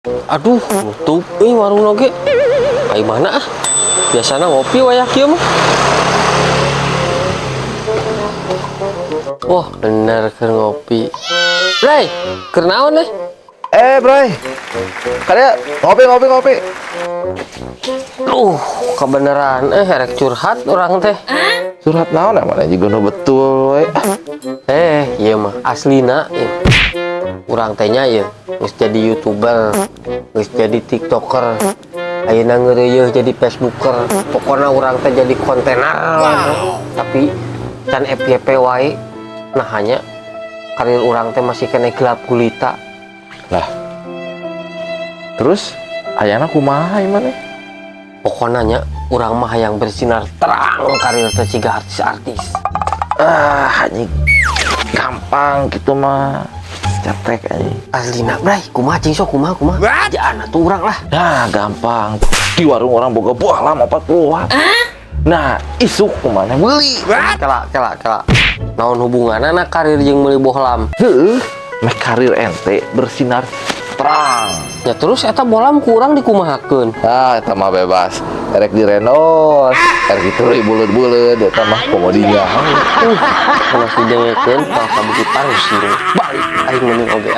Aduh, nutup euy warung oge. Ai mana ah? Biasana ngopi wayah kieu mah. Wah, bener keur ngopi. Bray, keur naon eh? Eh, Bray. Kalian ngopi ngopi ngopi. Duh, kebeneran eh rek curhat orang teh. Curhat naon ya, mana juga nu betul we. Eh, ieu mah aslina ieu. Urang teh nya ieu geus jadi YouTuber, geus jadi TikToker. Ayeuna ngeureuyeuh jadi Facebooker. Pokona urang teh jadi kontener. Wow. Tapi can FYP wae. Nah, hanya karir urang teh masih kena gelap gulita. Lah. Terus ayana kumaha ieu maneh? Pokona nya urang mah hayang bersinar terang karir teh siga artis-artis. Ah, anjing. Gampang gitu mah. Cetek anjing. Aslina, Bray, kumaha cing sok kumaha kumaha. Jaan atuh urang lah. Nah, gampang. Di warung orang boga bohlam 40 watt. Nah, isuk kumaha beli. Kela kela kela. Naon hubunganna karir jeung meuli bohlam? Heuh, meh karir ente bersinar terang. Ya terus eta bohlam kurang dikumahakeun? Ah, eta mah bebas. Erek direnos, erek diteuri buleud-buleud, eta mah komodinya. Masih dengekeun kalau kabuki parus. Balik aing mending oge.